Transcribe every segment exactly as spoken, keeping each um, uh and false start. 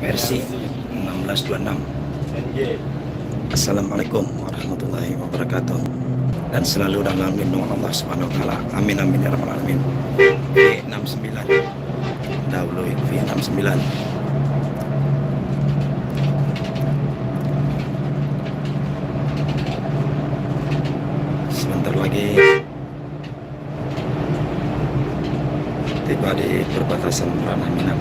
Versi enam belas dua enam. Assalamualaikum warahmatullahi wabarakatuh. Dan selalu dalam lindungan Allah Subhanahu wa Taala. Amin, amin, ya rabbal alamin. V enam sembilan. Dahulu V enam sembilan. Sebentar lagi tiba di perbatasan Ranah Minang.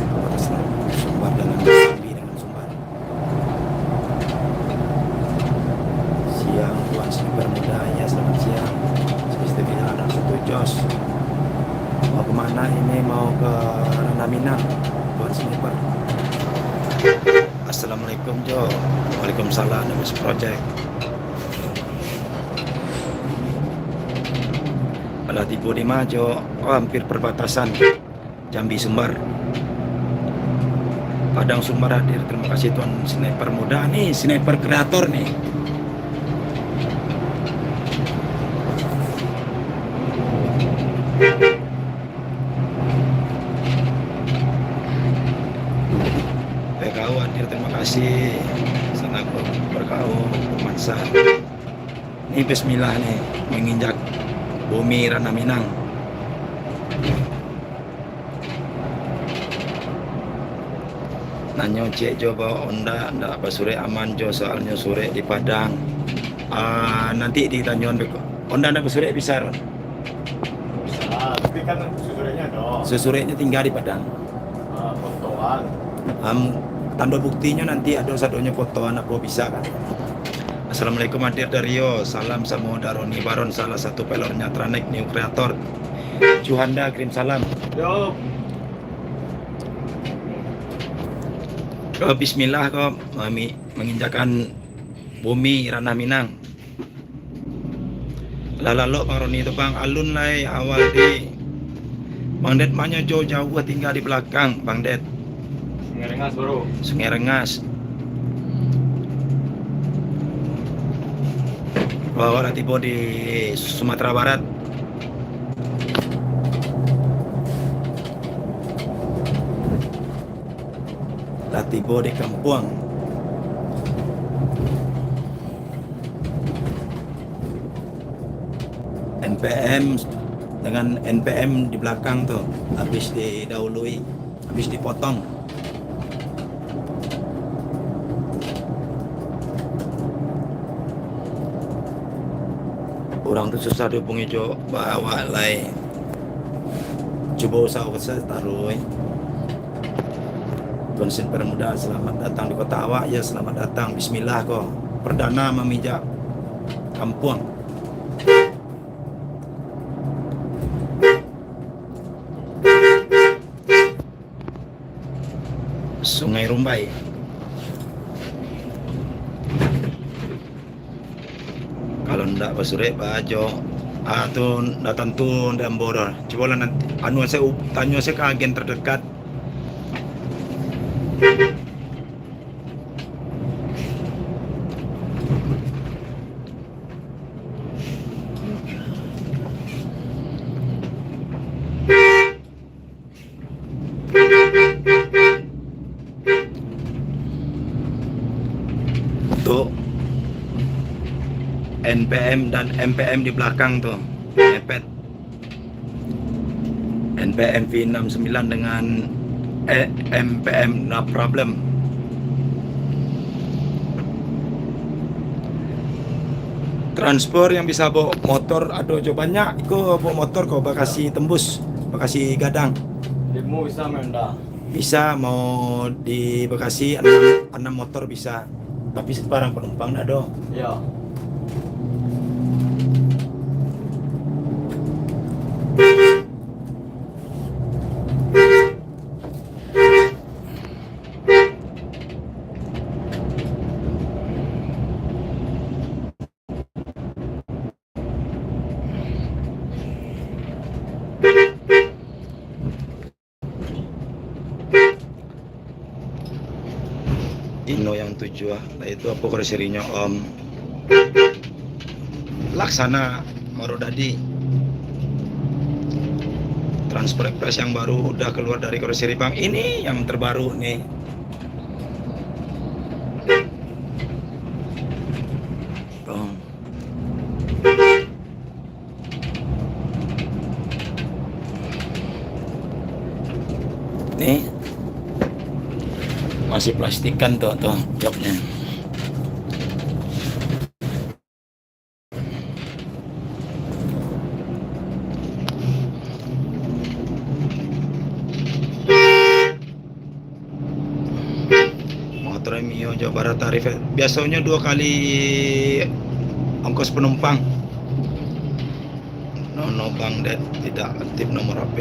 Perbatasan Sumbar dengan Jambi dengan Sumbar. Siang, Tuan Sniper Muda, ya, selamat siang. Seperti biasa, ada satu jos. Mau kemana ini? Mau ke Ranah Minang, Tuan Sniper. Assalamualaikum, Jo. Waalaikumsalam, Mas Project. Alah tibo di ma, Jo? Oh, hampir perbatasan Jambi Sumbar. Padang Sumbar hadir. Terima kasih Tuan Sniper Muda ni, sniper kreator ni. P K O hadir, terima kasih. Sanak P K O, Romansa. Ni bismillah ni, menginjak bumi Ranah Minang. Nanyo ciek jo bawa onda, ndak basurek aman jo, soalnyo surek di Padang. Ah, nanti ditanyoan beko. Onda ndak basurek bisa, Ron? Ah, tapi kan susureknyo ado. Susureknyo tingga di Padang. Ah, fotoan. Am, tando buktinyo nanti ado sadonyo fotoan, apo bisa kan. Assalamualaikum, Adir Dario. Salam samo Daroni Baron, salah satu pelornya Tranek New Creator. Juhanda kirim salam. Yo. Ko bismillah ko, mami-, menginjakan bumi Ranah Minang. Lah lalok Bang Roni tu, Bang. Alun lai awal di Bang Det, manyo jauh-jauh tingga di belakang, Bang Det. Sungai Rengas, Bro. Sungai Rengas. Bawa lah tibo di Sumatera Barat. Lah tibo di kampuang. N P M dengan N P M di belakang tu habis didahului, habis dipotong. Urang tu susah dihubungi jo, ba awak lai. Cubo usaho sajo taruih. Tuan Sniper Muda, selamat datang di kota awak. Ya, selamat datang. Bismillah ko. Perdana mamijak kampuang. Sungai Rumbai. Kalau ndak basurek, baco. Ah, tu ndak tantu ndak ambo doh. Cubolah nanti, anu se, tanyo se ka agen terdekat. Tu N P M dan M P M di belakang tu mepet. N P M V enam sembilan dengan, eh, M P M, no problem. Transpor yang bisa bawa motor ado jo banyak. Iko bawa motor ko Bekasi tembus, Bekasi gadang. Limo bisa main dah. Bisa, mau di Bekasi anam, anam motor bisa. Tapi sabarang panumpang ndak ado. Ya. Ino yang tujuah, lah itu apo kode sirinyo, Om? Laksana Marodadi. Transfer Express yang baru udah keluar dari kursi, Bang. Ini yang terbaru nih. Tuh. Nih. Masih plastikan tuh, tuh, joknya. Motor Mio Jawa Barat tarif, biasonyo duo kali ongkos penumpang. Nono Bang Ded tidak aktif nomor H P.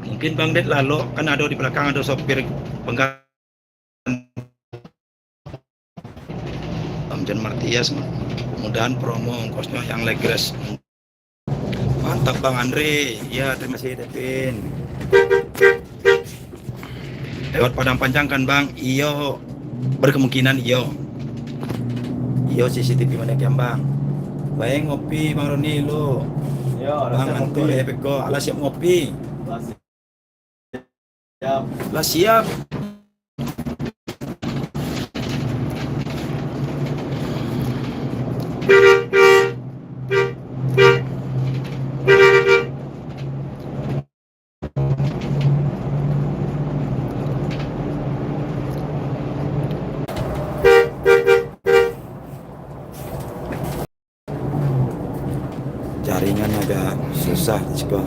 Mungkin Bang Ded lalok, kan ado di belakang, ado sopir pengganti. Om John Martias, mudahan promo ongkosnyo yang legres. Mantap, Bang Andre. Ya, terima kasih, Devin. Lewat Padang Panjang kan, Bang? Iyo, berkemungkinan iyo. Iyo, C C T V mana kian, Bang? Bae ngopi, Bang Roni, lu. Yo, alah Bang siap Anto, ngopi. Eh, beko, alah siap ngopi. Alah siap. Lah siap. Jaringan agak susah di siko.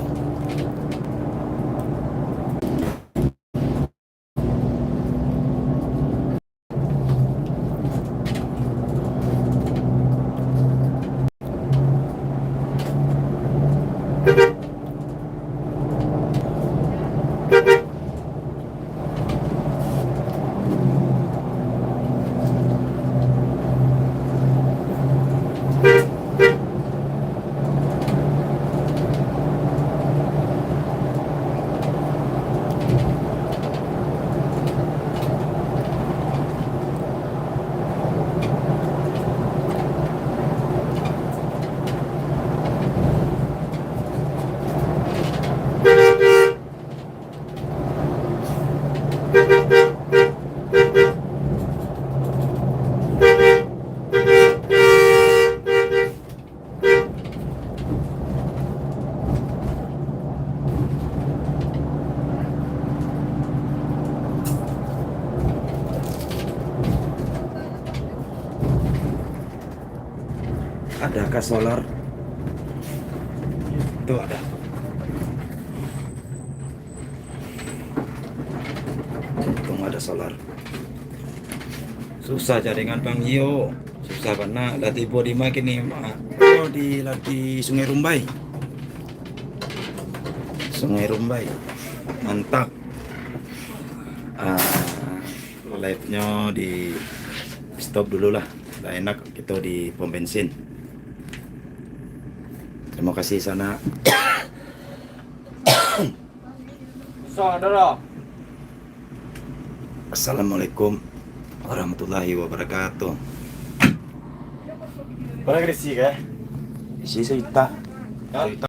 Adakah solar? Tuh ada. Untung ada solar. Susah jaringan, Bang. Iyo, susah bana. Lah tibo di ma kini, Mak? Oh, di, lah di Sungai Rumbai. Sungai Rumbai. Mantap. Ah, live-nyo di stop dulu lah. Lah enak kito di pom bensin. Terima kasih, sanak. Susah, ada lah. Assalamualaikum warahmatullahi wabarakatuh. Pernah ke isi kah? Isi cerita. Hah? Cerita.